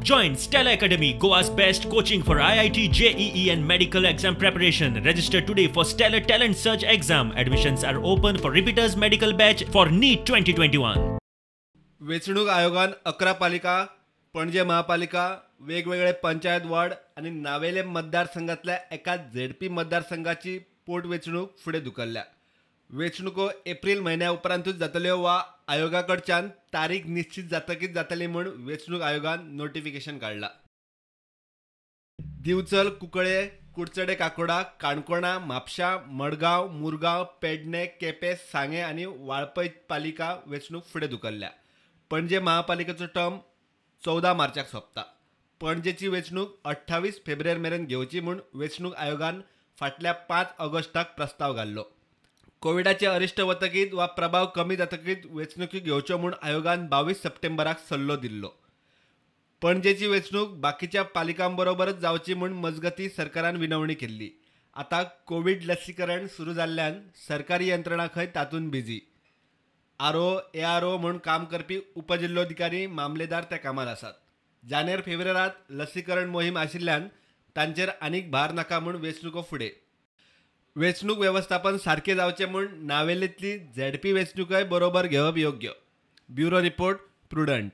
Join Stellar Academy, Goa's best coaching for IIT, JEE and medical exam preparation. Register today for Stellar Talent Search exam. Admissions are open for repeaters medical batch for NEET 2021. वेंचणूक आयोगान 11 पालिका, पणजे महापालिका, वेगवेगळे panchayat ward आनी नावेले मतदारसंघातल्या एका ZP मतदारसंघाची पोटवेंचणूक फुडें धुकल्ल्या. वेंचणुको एप्रील म्हयन्या उपरांतूच जातल्यो वा आयोगा कडच्यान तारीख निश्चित जातकीच जातली म्हूण वेंचणूक आयोगान नोटिफिकेशन काडला. दिवचल, कुंकळे, कुडचडे काकोडा, काणकोणा, म्हापशा, मडगांव, मुरगांव, पेडणे, केपें, सांगें आनी वाळपय पालिका वेंचणूक फुडें धुकल्ल्या. पणजे महापालिकेचो टर्म 14 मार्चाक सोंपता. पणजेची वेंचणूक 28 फेब्रुवारी मेरेन घेवची म्हूण वेंचणूक आयोगान फाटल्या 5 ऑगस्टाक प्रस्ताव घाल्लो. कोविडाचे अरिश्ट वतकीत वा प्रभाव कमी जातकीच वेंचणुकी घेवच्यो म्हूण आयोगान 22 सप्टेंबराक सल्लो दिल्लो. पणजेची वेंचणूक बाकीच्या पालिकांबरोबरच जावची म्हूण मजगती सरकारान विनवणी केल्ली. आतां कोवीड लसीकरण सुरू जाल्ल्यान सरकारी यंत्रणा खंय तातूंत बिजी. आरओ, एआरओ म्हूण काम करपी उपजिल्लोधिकारी, मामलेदार त्या कामार आसात. जानेर फेब्रुवारांत लसीकरण मोहीम आशिल्ल्यान तांचेर आनीक भार नाका म्हूण वेंचणुको फुडें. वेंचणूक वेवस्थापन सारकें जावचें म्हूण नावेलेंतली झेडपी वेंचणुकय बरोबर घेवप योग्य. Bureau report, Prudent.